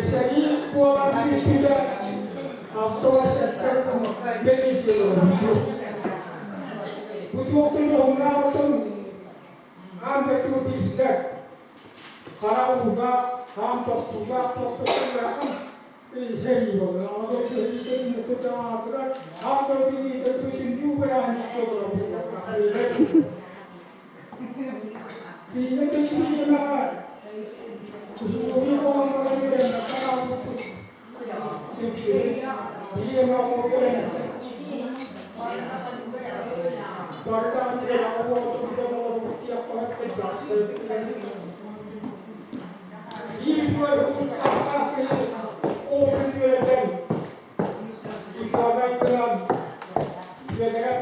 Сэрии буолан бүппүтэ 67 Бу туохтун уһуннаах аан дойду биирдэ хара ууга хаан тохтуулаах тохтуулаах сэрии буолла. Ону киһи кытаатырар аан дойду биирдэ бүтүннүү бырааһынньык буолар. Биирдэ төчүнүмэҕэ усулуобуйа буолан баран үөрэммэккэ хаалбыппыт. Биир эмэ оҕо үөрэммэтэ. Бары даҕаны үөрэҕэ буолбут олорбут диэххэ Биир үчүгэй уһуктаахтаах киһи оҕотун үөрэтэн, учуонай гынан үөрэнэр.